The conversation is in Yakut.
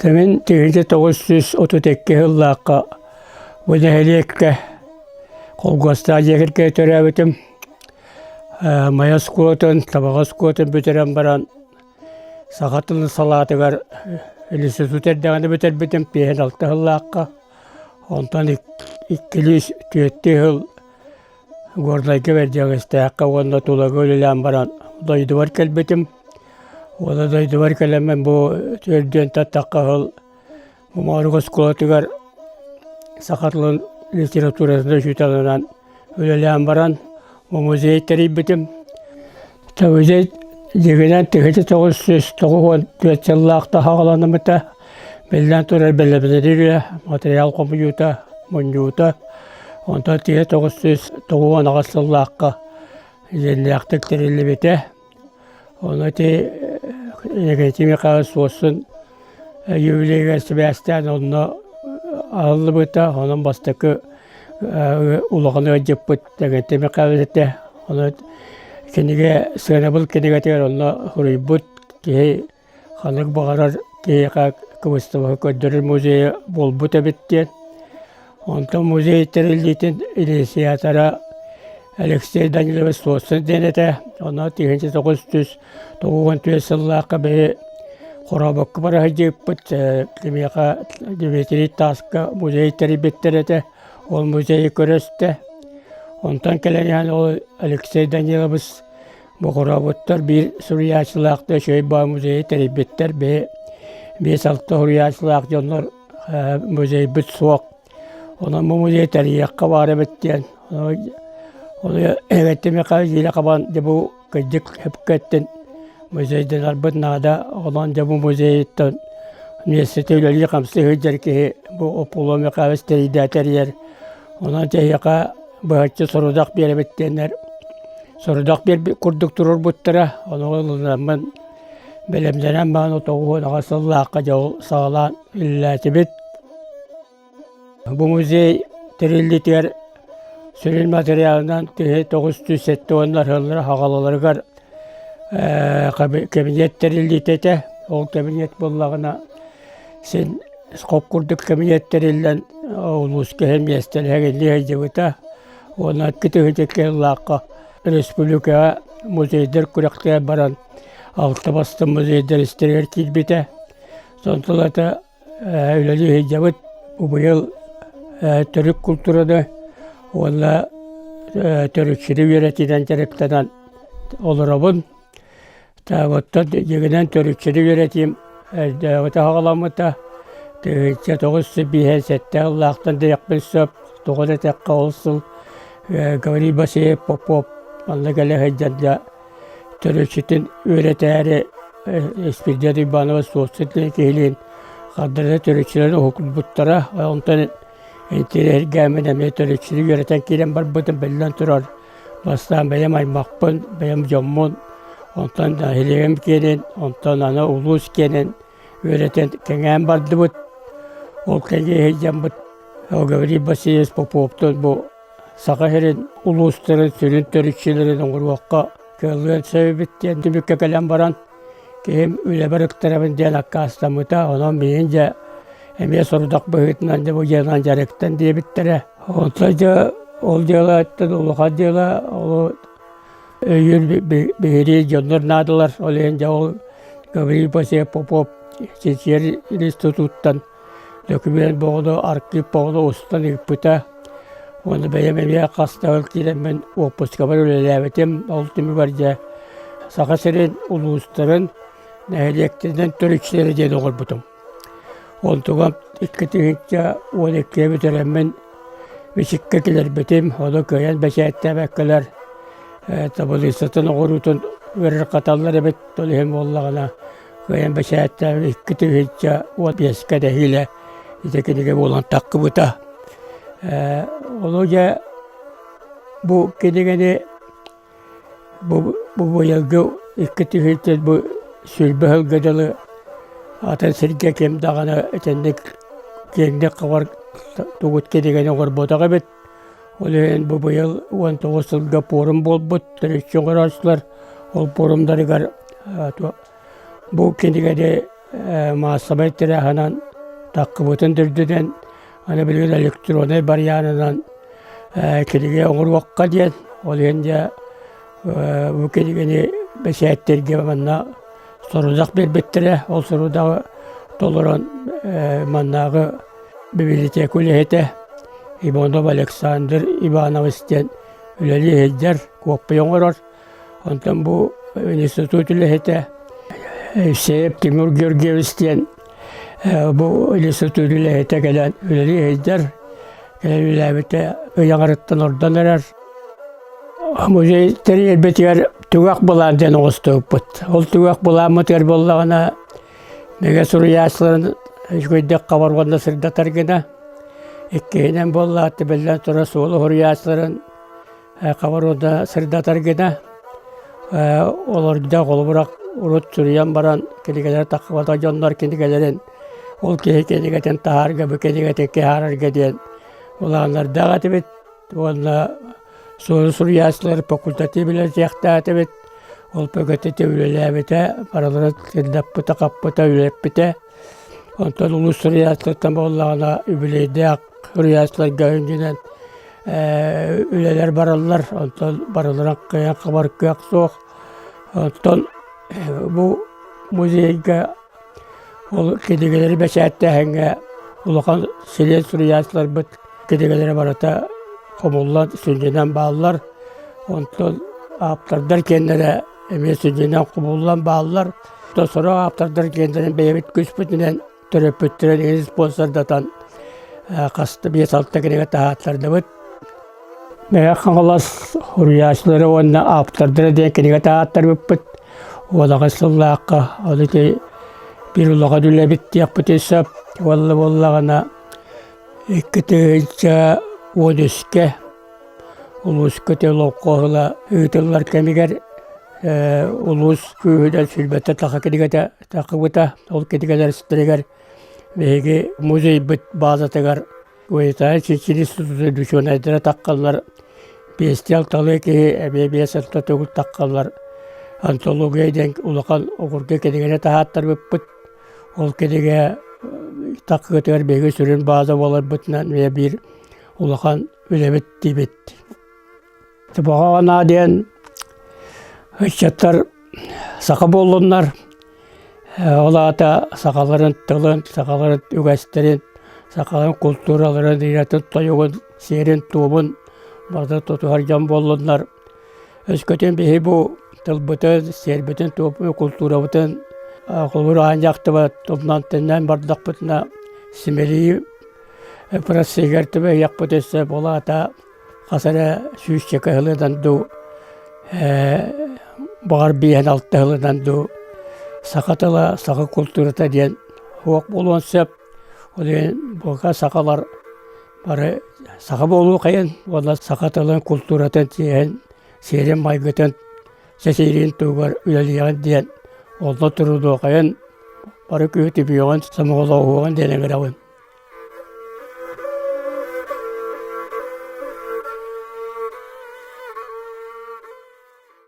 Мин 1932 сыллаахха бу нэһилиэккэ холкуостаах дьиэ төрөөбүтүм. Майа оскуолатын, Табаҕа оскуолатын бүтэрэн баран саха тылын салаатыгар институт эрдэҕинэ бүтэрбитим 56 сыллаахха. Онтон иккилии түөртүү сыл Горнайга Бэрдьигэстээххэ уонна Тулага үлэлээн баран дойдубар кэлбитим. Уонна дойдубар кэлэммин бу төрдүөн таттахха сыл Моорук оскуолатыгар саха тылын литературатын учууталынан үлэлээн баран музей тэрийбитим. Музей дьиҥинэн 1994 сыллаахта саҕаланыммыта. Биллэн турар бэлэмнэнии үлэ, материал хомуйуута, мунньуута. Онтон 1998 сыллаахха дьиҥнээхтик тэриллибитэ. Ону ити Иннокентий Михайлович Суосун юбилейыгар сибээстээн онно аһыллыбыта. Онон бастакы улахан ыалдьыппыт Иннокентий Михайлович этэ. Ону кинигэ сыанабыл кинигэтигэр онно суруйбут киһи ханнык баҕарар киһиэхэ кыбыстыбакка көрдөрөр музейа буолбут эбит диэн. Онтон музей тэриллиитин инициатора Алексей Данилович Суосин диэн этэ. Онно 1994 сыллаахха биһи Хорообокко бара сылдьыбыппыт. Кимиэхэ Дмитрий Тааска музей тэрийбиттэр этэ. Ол музейы көрөстө. Онтон кэлэн иһэн ол Алексей Данилович бу Хорообуттар биир суруйааччылаах да үчүгэй баа музейы тэрийбиттэр. Биһи 5-6 суруйааччылаах дьоннор музейбыт суох. Онон бу музей тэрийиэххэ баар эбит диэн. Ону эбэтти Михаил Дьиэлэ хабан дьэ бу кырдьык сөпкө эттин музейданарбыт наада. Онон дьэ бу музейыттан миэстэтэ үлэлии-хамсыы сылдьар киһи бу Ополло Михайлович тэрийдээ тэрийэр. Онон тэһиэхэ быһаччы сорудах биэрэбит диэннэр сорудах биэрбит курдук туруорбуттара. Ону ылынаммын бэлэмнэнэн баран 98 сыллаахха дьэ ол саҕалаан үлэлээтибит. Бу музей тэриллиитигэр сүрүн материалынан 1970 сыллар хаҕалаларыгар кабинет тэриллиитэ этэ. Ол кабинет буоллаҕына син хоп курдук кабинет тэриллэн улууска иһин миэстэлэһэ сылдьыбыта. Уонна икки сыллаахха республикаҕа музейдар күрэхтэрэ баран алта бастыҥ музейдар истэригэр киирбитэ. Сонтон ылата үлэлии сылдьабыт. Бу быйыл төрүт култуураны уонна төрүччүнү үөрэтиинэн дьарыктанан олоробун. Оттон дьиҥинэн төрүччүнү үөрэтиим эрдээҕитэ саҕаламмыта. 1957 сыллаахтан диэхпин сөп. Тоҕо диэтэххэ ол сыл Гаврил Васильев Попов манна кэлэ сылдьан дьэ төрүччүтүн үөрэтээри Испирдиэн Уйбаанабыс суопсут диэн киһилиин хардары төрүччүлэрин уһуктубуттара. Онтон интириэһиргээммин эмиэ төрүччүнү үөрэтэн киирэн барбытым биллэн турар. Бастаан бэйэм аймахпын, бэйэм дьоммун, онтон нэһилиэгим киэнин, онтон аны улуус киэнин үөрэтэн кэҥээн бардыбыт. Ол кэҥии сылдьаммыт Гаврил Васильевич Поповтуун бу Саха сирин улуустарын сүрүн төрүччүлэрин оҥоруохха кыаллыан сөп эбит диэн түмүккэ кэлэн баран киһим үлэбэр ыктарабын диэн аккаастаммыта. Онон миигин дьэ эмиэ сорудах быһыытынан дьэ бу дьыаланан дьарыктан диэбиттэрэ. Онтон дьэ ол дьыалаттан улахан дьыала ол өйүүр биһири дьоннор наадалар. Ол иһин дьэ ол Гаврил Васильев Попов чинчийэр институттан документ боҕону, архив боҕону устан ыыппыта. Уонна бэйэм эмиэ хас да сыл киирэммин уоппускабар үлэлээбитим. Ол түмүгэр дьэ Саха сирин улуустарын нэһилиэктэринэн төрүччүлэрэ диэн оҥорбутум. Онтугам 2012 бүтэрэммин Бичиккэ кэлэрбитим, ону кыайан бэчээттээбэккэлэр табылыыссатын оҥоруутун ыарырҕаталлар эбит, ол иһин буоллаҕына кыайан бэчээттээбит 2015-кэ нэһиилэ ити кинигэ буолан таххыбыта. Ону дьэ бу кинигэни бу бу быйылгы 2000 бу 20 сылга дылы атын сиргэ ким даҕаны итинник киэҥник хабар тугут кинигэни оҥорботох эбит. Ол иһин бу быйыл 19 сылга пуорум буолбут, төрүччү оҥорооччулар ол пуорумдарыгар бу кинигэни маассабай тирээһинэн таххыбытын үрдүнэн аны билигин электроннай барыйаанынан кинигэ оҥоруохха диэн ол иһин дьэ бу кинигэни бэчээттииргэ манна сорудах биэрбиттэрэ. Ол сорудаҕы толорон маннааҕы бибилитиэкэ үлэһитэ Иванов Александр Иванович диэн үлэлии сылдьар, куоппуйа оҥорор. Онтон бу институт үлэһитэ Евсеев Тимур Георгиевич диэн бу институт үлэһитэ кэлэн үлэлии сылдьар. Кэлэн үлэлээбитэ ый аҥарыттан ордон эрэр. Музей тэрийэрбитигэр түгэх былаан диэн оҥостубуппут. Ол түгэх былааммытыгар буоллаҕына Мэҥэ суруйааччыларын үчүгэйдик хабар уонна сырдатар гына, иккиһинэн буолла биллэн турар суолу суруйааччыларын хабар уонна сырдатар гына олордо холобура урут суруйан баран кинигэлэри таххыбата дьоннор кинигэлэрин ол киһи кинигэтин таһаарга бу кинигэтин киһаарарга диэн улааннардаах этибит уонна суолу суруйааччылар факультатив үлэлэтиэхтээтибит ол факультатив үлэлээбитэ барыларын сырдаппыта хаппыта үлэппитэ онтон улуус суруйааччылартан буоллаҕына үбүлүөйдээх суруйааччыларга үрдүнэн үлэлэр бараллар, онтон барыларын кыайан хабар кыах суох. Оттон бу музейга ол кинигэлэри бэчээттээһиҥҥэ улахан силиэн суруйааччыларбыт кинигэлэрэ барыта хомуллан сүнньүнэн бааллар. Онтон ааптардар киэннэрэ эмиэ сүнньүнэн хомуллан бааллар. Оттон сорох ааптардар киэннэрин бэйэбит күүспүтүнэн төрөппүттэрин иһин спонсордатан хаста 5-6 кинигэ таһааттардыбыт. Мэҥэ Хаҥалас суруйааччылара уонна ааптардара диэн кинигэ таһааттарбыппыт. Уолаҕай сыллаахха ол ити биир улахан үлэбит диэхпитин сөп. Уолла буоллаҕына 2013-кэ улууска олоҥхо ыытыллар кэмигэр улуус күүһүнэн сүүрбэттэн тахса кинигэтэ тахсыбыта. Ол кинигэлэр истэригэр биһиги музейбыт баазатыгар Гуманитарнай чинчийии институтун учуонайдара таххаллар, биэстии алталыы киһи эмиэ биэс алта төгүл таххаллар. Антология диэн улахан обургу кинигэни таһааттарбыппыт. Ол кинигэ таххыытыгар биһиги сүрүн бааза буоларбытынан эмиэ биир улахан үлэбит диибит. Баҕа диэн ыччаттар саха буоллуннар, ол аата сахаларын тылын, сахаларын үгэстэрин, сахаларын култуураларын, ырыатын, тойугун, сиэрин-туомун барыта тутуһар дьон буоллуннар. Өскөтүн биһи бу тылбытын, сиэрбитин-туоммутун, култуурабытын холобур аан дьахтыбат тылынан тэннээн бардахпытына симэлийии процеһыгар түбэһиэхпит өссө ол аата хас эрэ сүүсчэкэ сылынан дуу баҕар биэһэн алта сылынан дуу саха тыла, саха култуурата диэн суох буолуон сөп. Ол иһин бука сахалар бары саха буолуохайын уонна саха тылын култууратын чиэһин, сиэрин-майгытын чэчириин туһугар үлэлиэҕин диэн онно турунуохайын, бары күүһү түмүөҕүн, сомоҕолоһуоҕун диэн ыҥырабын.